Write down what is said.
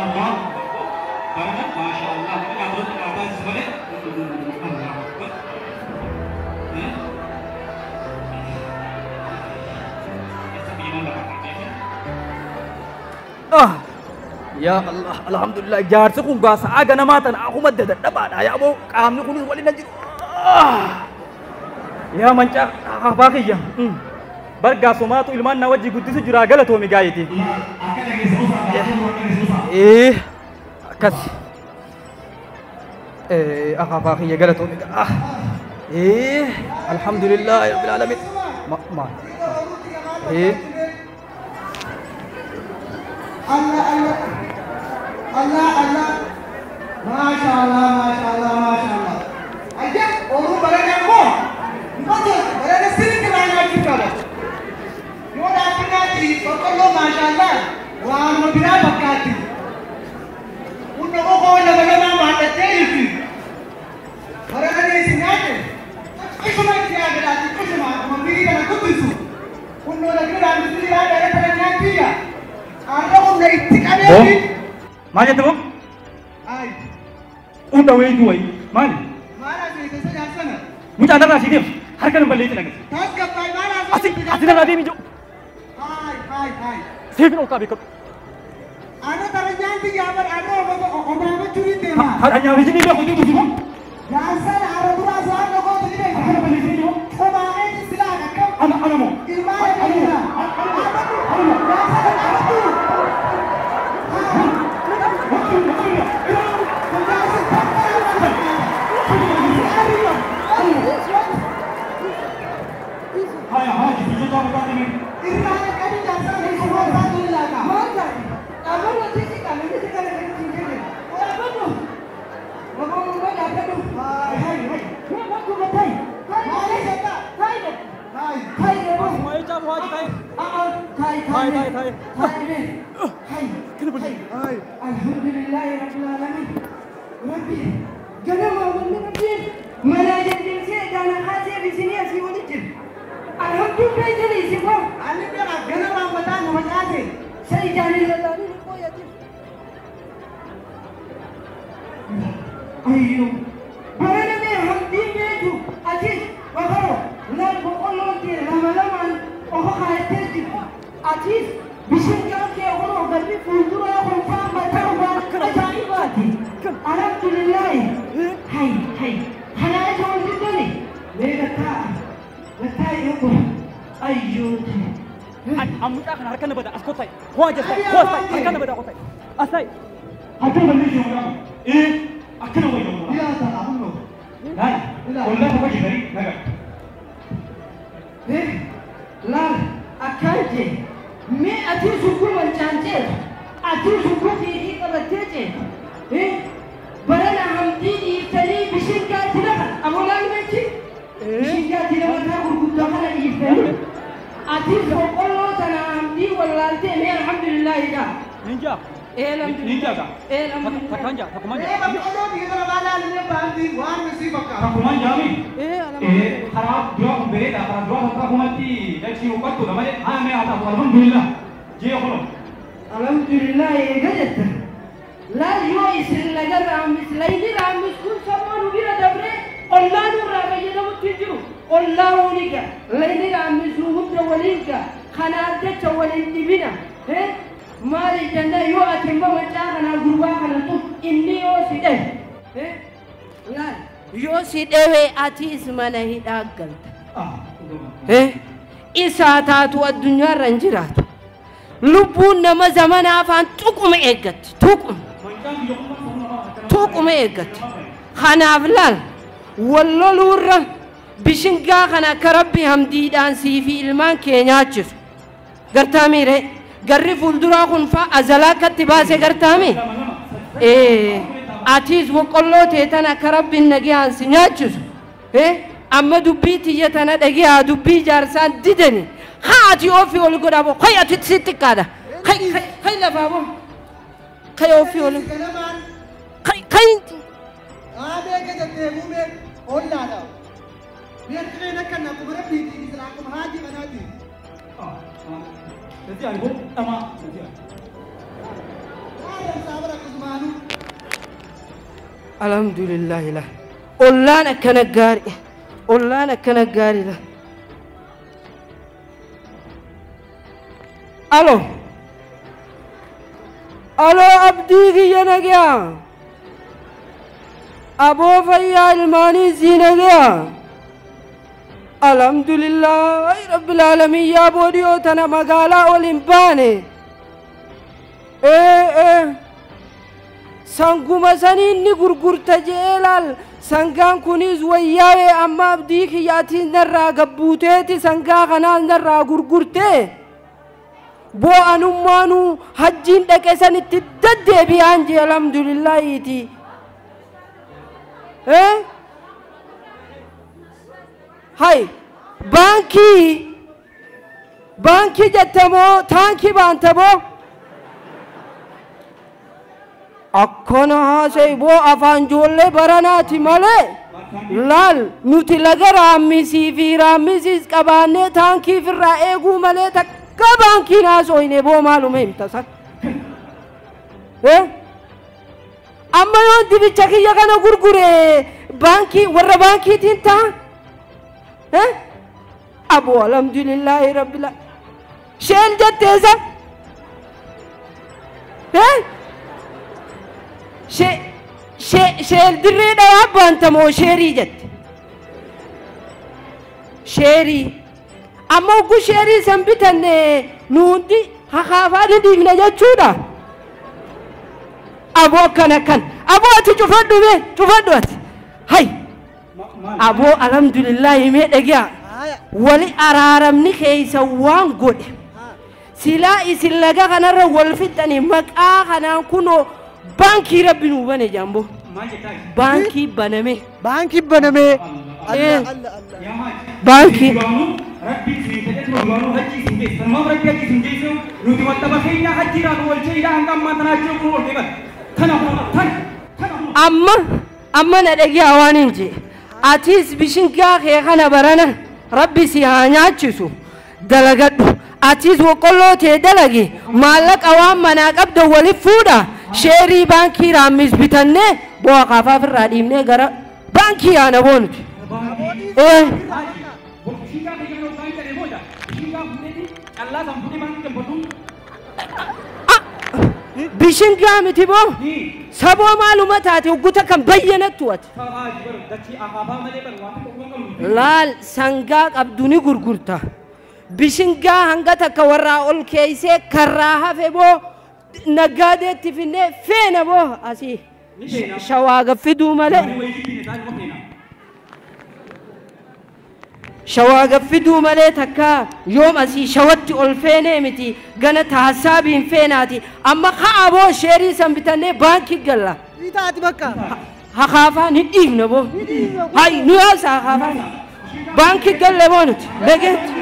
Allah Barana maasha Allah nama nyaata nyaataa malee Allah akbar. Ah ya Allah alhamdulillah jaarsi kun gaa sa'a ganamaa tana akkuma dadhabaadha yaa aboo qaamni kunis waliin na jiru. Yaa mancaa abbaa kiyya bargaa somaatu ilmaan na wajji guddisu jira galatoomi gaayiti. Akkas abbaa kiyya galatoomi gaa. Alhamdulillah rabbil alamin. Ma Allah Allah Allah Allah Masya Allah Masya Allah Masya Allah. Aja orang barang apa? Betul, barang sini kerana kita. Yo datang nanti, pokoknya Masya Allah. Wah, mau berapa kati? Untuk orang lama-lama mata televisi. Barang ini sini ada. Cuma dia ada, cuma memberi dan aku tu. Untuk lagi dalam sini ada barang nanti ya. Ada orang itik ada ni. Mana tu? Ai. Unda wei tu wei. Mana? Mana sih? Saya sana. Muncul ada nasi dia. Harga nombor lima lagi. Tas kapai mana? Asing, asing ada ni jo. Hai, hai, hai. Sifin otak bikut. Ada tarangan tiga ber ada orang orang curi tema. Hanya di sini dia kau tu semua. Jangan ada dua soal kau tu ni. Ada nombor lima jo. Kemarin silakan. Ana ana mo. Ilmu ana. Ana mo. Jangan ada tu. Alhamdulillah rabbil alamin. Rabbi, ganama wanni rabbi mana jengse dana khase di sini asi wali jir. Alhamdulillah jadi sifo. Ani dia ganama mata mujase. Sai jani lalani ko yati. Ayyo. Barana me hamdi meju aziz wafaro lan boqollo ti ramalaman oho khayte jir. Aziz bishinga ke ono garbi fuldura konfa mata wa ajaibati. Alhamdulillah. Hai hai. Hana jol didani. Me gata. Gata yuko. Ayyo. Amuta kan harkan bada askotai. Ho aja sai. Ho sai harkan bada askotai. Asai. Harkan bada ni jumla. Akkana wayyo. Ya ta amno. Lai. Olla ko jibari naga. Lal akanje. Me ati suku mancance. Ati suku fihi qabatece. Barana hamdi iftali bishinga tilaka. Amolan mechi. Bishinga tilaka ta gurgudda kana iftali. Ati boqollo tana hamdi wallalte me alhamdulillah da. Ninja. Ninja ka. Takanja, takumanja. Boqollo diga wala ne baandi waan misi bakka. Takumanja mi. Kharab dua bereda kharab dua takumati dachi uqattu namale ha me ata alhamdulillah. Je kholo. Alhamdulillah eegajetta. La yo isin laga raamis layli raamis kun samanu bira dabre ollaanu raafayyadamutti jiru ollaawuniga layli raamis hunda waliinga kanaaf jecha waliin dhibina maali jenna yoo ati immoo macaa kanaa gurbaa kana tuf inni yoo si dhehe yoo si dhehe atiis mana hidhaa galta isaa taatu addunyaarra hin jiraatu lubbuun nama zamana afaan tuquma eeggatti tuquma tuquma eeggatti kanaaf laal walloluurra bishingaa kana akka rabbi hamdiidhaan sii fi ilmaan kee nyaachisu gartaa miire garri fuulduraa kun faa azalaa akkatti baase gartaami atiis boqqolloo teetan akka rabbiin nagiyaan si nyaachisu amma dubbii tiyya tana dhagiyaa dubbii jaarsaan didani haa ati ofii ol godhaa boo kai ati si xiqqaadha kai kai lafaa boo kai ofii ol kai kai Aabee gajattee muumee ollaadha. Beektee nakkanna kubara biitii islaam haaji kanaati. Jadi aku sama. tamsaa bara akkasumaanuu. Alhamdulillahi la. Ollaan akkana gaarii. Ollaan akkana gaarii la. Alo. Alo abdii kiyya nagaa. Aboo fayyaa ilmaanii sii nagaa. Alhamdulillahi rabbil aalamiin yaa boodiyoo tana magaalaa ol hin baane. Ee sanguma saniin ni gurgurta je'ee laal sangaan kunis wayyaa'ee amma abdii kiyyaatiin narraa gabbuuteeti sangaa kanaas narraa gurgurtee boo'anummaanuu hajjiin dhaqe sanitti deddeebi'aan jee alhamdulillahiiti. Hay baankii baankii jettamoo taankii baantamoo akkana haasa'e boo afaan ijoollee baranaati malee laal nuti laga raammisii fi raammisiis qabaannee taankii ofirraa eeguu malee takka baankiin haasooyne boo maaluma himta san. Amma yoo dibicha kiyya kana gurgure baankii warra baankiitiin ta'a. Aboo alhamdulillahi rabbil sheel jetteesa. Sheel dirree dhawaa baantamoo sheerii jette. Sheerii. Amma oggu sheerii san bitanne nu hundi hakaafaa ni dhiifna jechuudha. Aboo akkana akkan. Aboo ati cufadhu mee cufadhu ati. Hay. Aboo alhamdulillahi mee dhagiyaa. Wali araaramni keessa waan godhe. Silaa isin laga kanarra wal fixxanii maqaa kanaan kunoo baankii rabbi nuu bane jaambo. Baankii baname. Baankii baname. Allah Allah Allah. Baankii. Rabbi siin jedhe duraanuu hajji siin geesse. Sanumaaf rabbi hajji siin geesse nuti wanta bakkeenya hajji irraa nu olchee ilaa hanga ammaa tanaa jiru kun ooltee bara. Tana tana tana. Amma amma na dhagiyaa waan hin jee. Atis bishingaa kee kana barana rabbi si haa nyaachisu dalagadhu. Atis boqqolloo tee dalagi maallaqa waan manaa qabda waliif fuudha. Sheerii baankii raammis bitannee bu'aa kaafaaf irraa dhiibnee gara baankii yaana boonuti. Bishingaa miti boo saboo maaluma taate hogguta kan bayyanattu ati. Laal sangaa qabdu ni gurgurta. Bishingaa hanga takka warraa ol keeysee karraa hafe boo nagaadeetti finnee feena boo asii shawaa gaffiduu malee. Shawaa gaffiduu malee takka yoom asii shawatti ol feenee miti gana taasaabiin feenaati amma ka'a boo sheerii san bitannee baankii galla. Ni taati bakka. Hakaafaan hin dhiifne boo. Hay nu yaasa hakaafaan. Baankii galle boo nuti dhageetti.